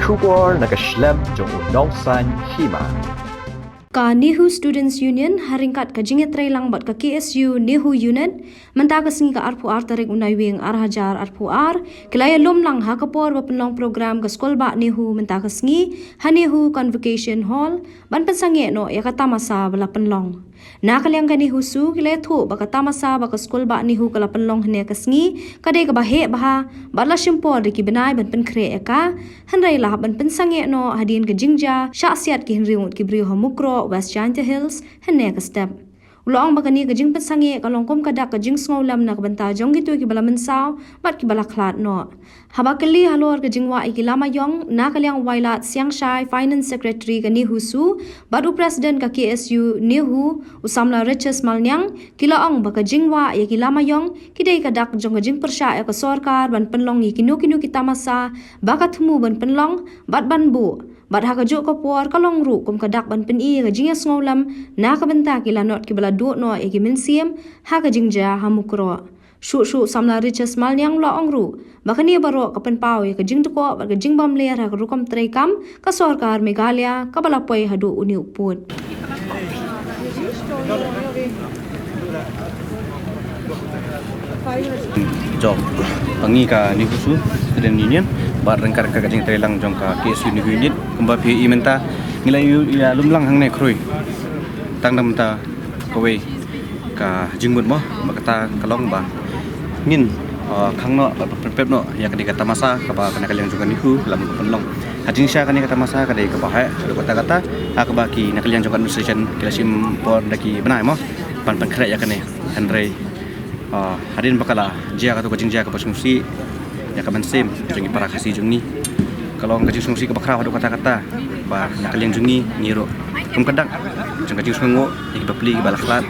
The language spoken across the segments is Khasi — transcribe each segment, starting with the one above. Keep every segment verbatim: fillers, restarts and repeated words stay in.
Khubor na ka shlem jong u nongsaiñ hima. Ka NEHU Students Union ha ryngkat ka jingïatreilang bad ka KSU NEHU Unit mynta ka sngi ka arphew ar tarik u Naiwieng ar hajar arphew ar ki la ïalum lang ha ka por ba pynlong program ka skulbah NEHU mynta ka sngi ha NEHU Convocation Hall ban pynsangeh noh ïa ka tamasa ba la pynlong. Na ka liang ka NEHUSU ki la ïathuh ba ka tamasa ba ka skulbah NEHU ka la pynlong hynne ka sngi ka dei kaba heh bha bad la shim por da ki bnai ban pynkhreh ïa ka, hynrei la hap ban pynsangeh noh hadien ka jingjia shah siat ki hynriew ngut ki briew ha Mukroh, West Jaintia Hills hynne ka step. U la ong ba kane ka jingpynsangeh ka long kum ka dak ka jingsngewlem na ka bynta jong kito kiba la mynsaw bad kiba la khlad noh. Haba kylli halor ka jingwah ïa ki lama ïong na ka liang u Wailadsiangshai, Finance Secretary ka NEHUSU bad u President ka KSU NEHU u samla Riches Malniang, ki la ong ba ka jingwah ïa ki lama ïong ki dei ka dak jong ka jingpyrshah ïa ka sorkar ban pynlong ïa kino kino ki tamasa ba ka thmu ban pynlong bad ban buh. Bad ha kajuh ka por ka long ruh kum ka dak ban pyni ïa ka jingïasngewlem na ka bynta ki lanot kiba la duh noh ïa ki mynsiem ha ka jingjia ha Mukroh. Shuh shuh u samla Riches Malniang u la ong ruh ba kane baroh ka pynpaw ïa ka jingdkoh bad ka jingbymler ha ka rukom treikam ka sorkar Meghalaya kaba la poi haduh une u pud. Jong ngi ka NEHUSU Student Union bad ryngkat ka jingtreilang jong ka KSU NEHU Unit, kumba phi ïohi mynta ngi la ïa, ïalum lang hangne khrui. Tang da mynta kawei ka jingmut mo, ba kata ka long ba ngin, uh, khang noh bad pynpep noh ïa kane ka tamasa kaba na ka liang jong ka NEHU la mut pynlong. Ha jingshisha kane ka tamasa ka dei kaba heh haduh katta katta, ha kaba ki na ka liang jong ka administration ki la shim por da ki bnai mo ban pynkhreh ïa kane, hynrei, uh, hadien ba ka la jia kato ka jingjia kaba sngewsih ïa ka mynsiem jong ki para Khasi jong ngi, ka long ka jingsngewsih kaba khraw haduh katta katta ba na ka liang jong ngi, ngi ruh kum ka dak jong ka jingsngewnguh ïa ki bapli kiba la khlad.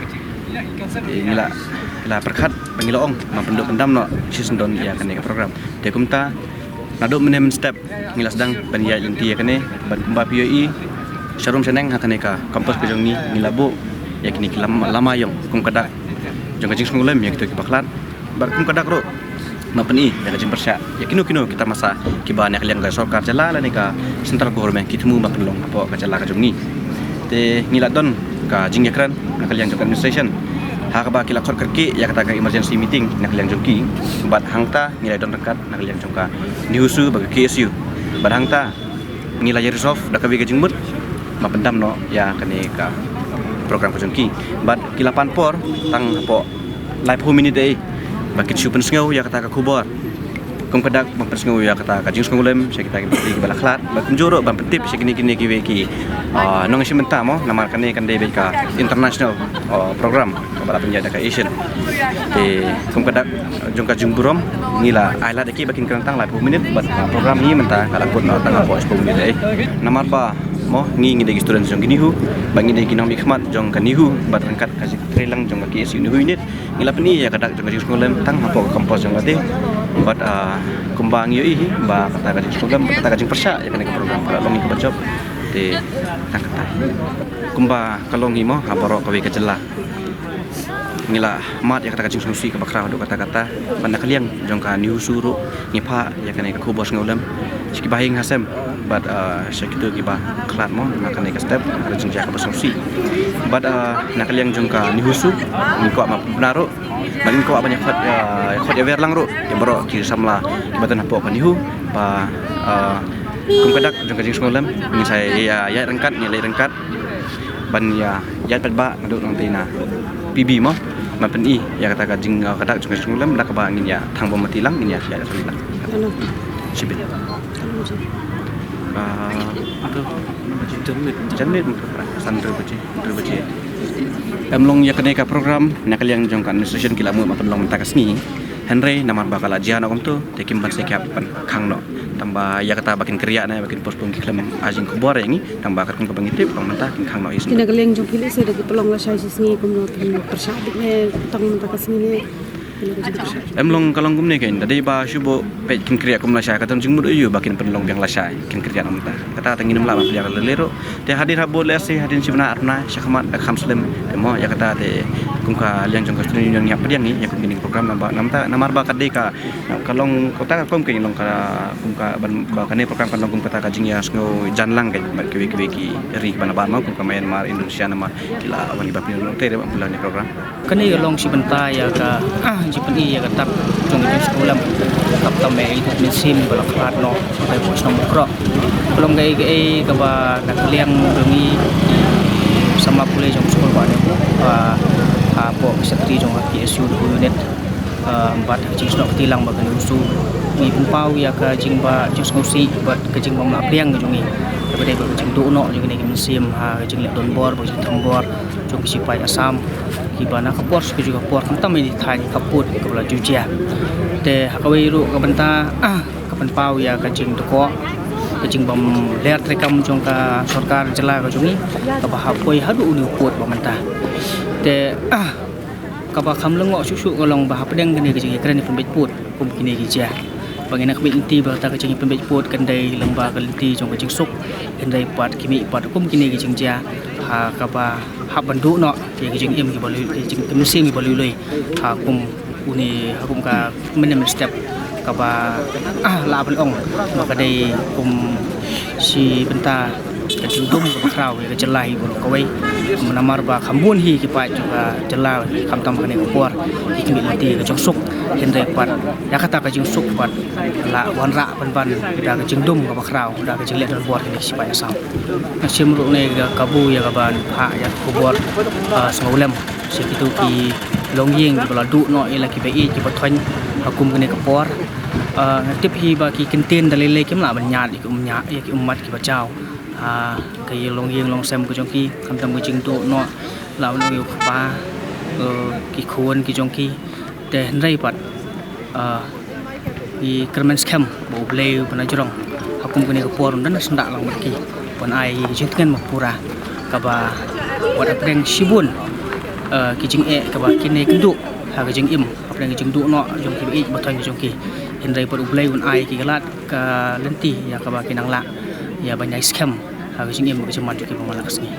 Te ngi la, ngi la pyrkhat ba ngi la ong ban pynduh pyndam noh shisyndon ïa kane ka program. Te kumta naduh mynne mynstep ngi la sdang ban ïaid lynti ïa kane bad kumba phi ïohi sharum shaneng ha kane ka campus ka jong ngi, ngi la buh ïa kine ki lama, lama ïong kum ka dak jong ka jingsngewlem ïa kito kiba khlad bad kum ka dak ruh ban pyni ïa ka jingpyrshah ïa kino kino ki tamasa kiba na ka liang ka sorkar jylla lane ka central government ki thmu ban pynlong hapoh ka jylla ka jong ngi. Te ngi la don ka jingïakren na ka liang jong ka administration ha kaba ki la khot kyrkieh ïa kata ka emergency meeting na ka liang jong ki bad hangta ngi la don ryngkat na ka liang jong ka NEHUSU bad ka KSU. Bad hangta ngi la ïa resolve da kawei ka jingmut ban pyndam noh ïa kane ka program ka jong ki. Bad ki la pan por tang hapoh laiphew minit ei ba kin shu pynsngew ïa kata ka khubor. Kum ka dak ban pynsngew ïa kata ka jingsngewlem sha kita kiba, kiba la khlad. Bad kumjuh ruh ban pyntip sha kine, kine kiwei ki, ah, nongïashim bynta mo, namar kane kan dei beit ka international, ah, program kaba la pynïaid da ka ASEAN. Te kum ka dak jong ka jingburom ngi la ai lad ïa ki ba kin kren tang laiphew minit bad, ah, program ngi mynta ka la kut noh tang hapoh shiphew minit ei. Namar ba mo ngi, ngi dei ki student jong ka NEHU bad ngi dei ki nongmihkhmat jong ka NEHU bad ryngkat ka jingtreilang jong ka KSU NEHU Unit. Ngi la pyni ïa ka dak jong ka jingsngewlem tang hapoh ka campus jong lade. Bad, ah, kumba ngi ïohi hi ba kata ka jingsngewlem, kata ka jingpyrshah ïa kane ka program ka la long ïa kaba jop. Te tang kata kumba ka long hi mo ha baroh kawei ka jylla. Ngi la mad ïa kata ka jingsngewsih kaba khraw haduh katta katta. Bad na ka liang jong ka NEHUSU ruh ngi phah ïa kane ka khubor sngewlem sha ki bahaïing hasem bad, ah, sha kito kiba khlad mo na kane ka step, na ka jingjia kaba sngewsih. Bad, ah, na ka liang jong ka NEHUSU ngi kwah ban pynbna ruh bad ngi kwah ban ïa khot, ïa khot ïa wer lang ruh ïa baroh ki samla kiba don hapoh ka NEHU ba, ah, kum ka dak jong ka jingsngewlem ngin sa ïa, ïa ryngkat, ngi leit ryngkat ban ïa ïaid paidbah naduh nangtei na PB mo, ban pyni ïa kata ka jing, ah, ka dak jong ka jingsngewlem da kaba ngin ïa thang bymman lang, ngin ïa ïaid lang. Hello. Shibit. Hello, ji. Ah, janmiet, janmiet, san hynriew baje, hynriew baje. Em long ïa kane ka program na ka liang jong ka administration ki la mut ban pynlong mynta ka sngi. Hynrei namar ba ka la jia noh kumto te kim ban sa ïa khang noh. Tang ba ïa kata ba kin kyrïah ne ba kin postpone ki khlem ai jingkhubor ïa ngi, tang ba katkum kaba ngi tip long mynta kin khang noh hi. Ki na ka liang jong ki lehse da ki pynlong lashai shi sngi kumno, kin pyrshah beit ne tang mynta ka sngi ne? Em long ka long kumne kein, da dei ba shu buh peit kin kyrïah kum lashai, ka don jingmut aïu ba kin pynlong biang lashai, kin kyrïah noh mynta. Kata te ngin ym lah ban pdiang lei lei ruh. Te hadien habud lehse hadien shi bnai ar bnai sha khmat da kham slem te mo, ïa kata te kum ka liang jong ka Student Union ngi hap pdiang ngi ïa Kane ka program namar, namar ba ka dei ka, ka long kata ka kum ka long ka kum ka ban ka kane program ka long kum kata ka jingïasngew janlang ka bad kiwei kiwei ki ri ba na bar ma kum ka Myanmar, Indonesia namar ki la wan ki ba pynlong te ba pynlong ni program. Kane ka long shi bynta ïa ka jingpyni ïa ka tak jong ka jingsngewlem. Khamtam ïa i mynsiem ba la khlad noh ka bai poi shnong Mukroh. Ka long kaei kaei kaba na ka liang jong i samla pule jong skul ba ne ba hapoh ka secretary jong ka P S U unit. Bad ka jingsnoh kti lang ba kane u su ngi pynpaw ïa ka jingba jingsngewsih bad ka jingbym lah pdiang jong i. Kaba dei ba ka jingduh noh jong kane ka mynsiem ha ka jingleh donbor bad ka jingthombor jong ki sipai Assam kiba na ka por sha ka juh ka por khamtam ïa i thaiñ ka pud kaba la ju jia. Te ha kawei ruh ka bynta ka pynpaw ïa ka jingdkoh ka jingbym ler treikam jong ka sorkar jylla ka jong i kaba hap poi haduh une u pud ba mynta. Te kaba kham lyngngoh shuh shuh ka long ba hapdeng kane ka jingïakren ïa pynbeit pud kum kine ki jia. Ba ngi na ka beit lynti ba kata ka jingïapynbeit pud kan dei lyngba ka lynti jong ka jingsuk. Hynrei pat ki mih pat kum kine ki jingjia ha kaba hap ban duh noh ïa ki jingim kiba lui, ki jing, ki mynsiem kiba lui lui ha kum une, ha kum ka mynne mynstep kaba lah ban ong ba ka dei kum shi bynta ka jingdum kaba khraw ïa ka jylla hi baroh kawei. Namar ba kham bun hi ki paid jong ka jylla khamtam kane ka por ki khmih lynti ka jingsuk. Hynrei pat ïa kata ka jingsuk pat la wanrah pynban da ka jingdum kaba khraw da ka jingleh donbor kine ki sipai Assam. Nga shim ruh ne ka kabu ïa kaban phah ïa ka khubor sngewlem sha kito ki longïing kiba la duh noh ïa la kiba ïeit kiba thoiñ ha kum kane ka por. Nga tip hi ba ki kyntien da lei lei kim lah ban ñiad ïa ki ummat, ïa ki ummat kiba jaw ha ka ïing longïing longsem ka jong ki, khamtam ka jingduh noh la ban ïa u kpa, ki khun ki jong ki. Te hynrei pat ngi kyrmen skhem ba U Blei u ba na jrong ha kum kane ka por un da na syndah lang bad ki ban ai jingtngen ba pura kaba wat hapdeng shibun ki jingeh kaba kine ki duh ha ka jingim hapdeng ka jingduh noh jong ki ba ïeit ba thoiñ jong ki. Hynrei pat U Blei un ai ki ka lad ka lynti ïa kaba ki nang lah ïa ban ïai skhem ha ka jingim ka jingman jong ki ba man la ka sngi.